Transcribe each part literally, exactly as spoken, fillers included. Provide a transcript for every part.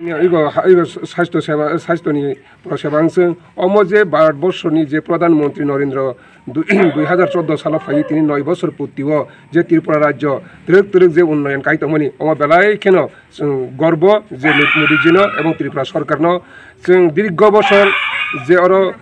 Igo, igo sasthyo seba, sasthyo ni pro seba wngse. Omo je Bharat borso ni je Pradhan Mantri Narendra dui, dui hajar chordo salo phaiwi tini noi bosor purti o je Tripura rajyo twrwk twrwk je unnoyon kai tongmani, omo belai kheno chwng gorbo je Modi ji no ebong Tripura sorkar no. Chwng dirgo bosor je oro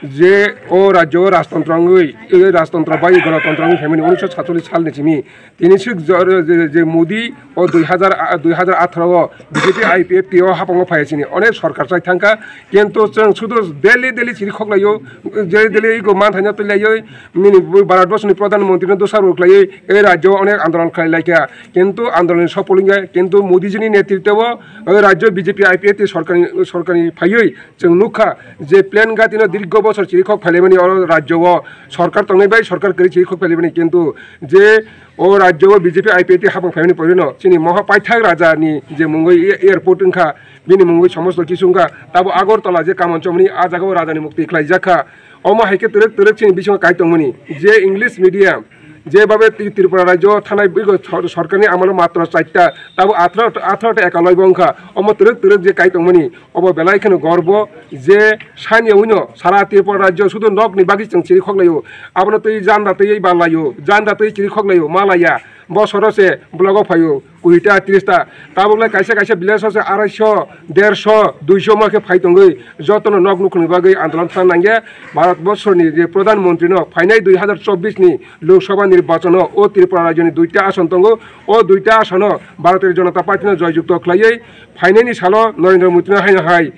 je o rajyo o rajtontro wngwi, e rajtontro bai ganotontro wngwi phaimani unisho satchollish sal ni simi. Tini swk je, je, je Modi o dui hajar, dui hajar atharo o B J P I P F T o haphango phai sini onek sorkar chai thangkha, kintu chwng sudu daily daily chiri khoklaio, daily daily ego manthaino twilaio, nini Bharat borsoni Pradhan Mantri no dosa rwklaiwi e rajyo o onek andolon khlai laikha, kintu andolon ni sopol wngya, kintu Modi jini netritwo o rajyo B J P I P F T sorkar ni, sorkar ni phaiwi chwng nukha je plan gati no dirgo bosor chiri khok phailaimani o rajyo o sorkar tongnai bai sorkar kwrwi chiri khok phailaimani, kintu je o rajyo o B J P I P F T hapang phaimani porino chini moha paithak raja ni je mungwi airport wngkha, bini mungwi somosto kisu wngkha, tabo Agartala je Kaman Chowmani a jaga o raja ni mukti khlaijakha. Omo hai khe twrwk twrwk chini bisingo kai tongmani je English medium je babe Tri-, Tripura rajyo thanai bigo sor-, sorkar ni amalo matro chaita, tabo atharo, atharo ta ekaloi bo wngkha. Omo twrwk twrwk je kai tongmani obo belai kheno gorbo je sani wngno sara Tripura rajyo sudu nok ni bagwi chwng chiri khoklaio, abono twi janda twi balaio, janda twi chiri khoklaio, malaya bosoro se blogo phaio kuita tris ta, tabuk lai kaisa kaisa village o se arai sho, der sho, dui sho ma khe phai tongwi jotono nok nukhungni bagwi andolon thang nangya. Bharat borsoni je Pradhan Mantri no phainai dui hajar chobbish ni Lok Sabha nirbachon o o Tripura rajyo ni duita ason tongo, o duita asono Bharatiya Janata Party no joyjukto khlaiwi phainaini salo Narendra Modi no haino hai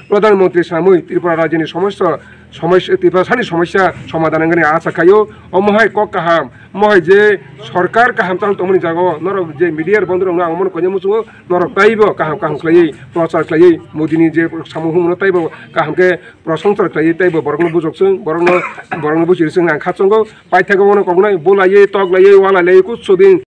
Pradhan Mantri swnamwi Tripura rajyoni somosya, somosya, Tripura sani somosya somadhan wngani acha khaio. Omo hai kok kaham, omo hai je sorkar kaham chal tongmani jaga o norok je media bondhu rok no ang omo koina muchungo, norok taibo kaham kaham khlaiwi prochar khlaiwi Modi ni je samung humung no taibo kaham khe prosongsa khlaiwi taibo borok no bujok chwng, borok no, borok no buchiri chwng ang kha chongo paithago bono koknai bulaiwi toklaiwi walaiwi kuchudin.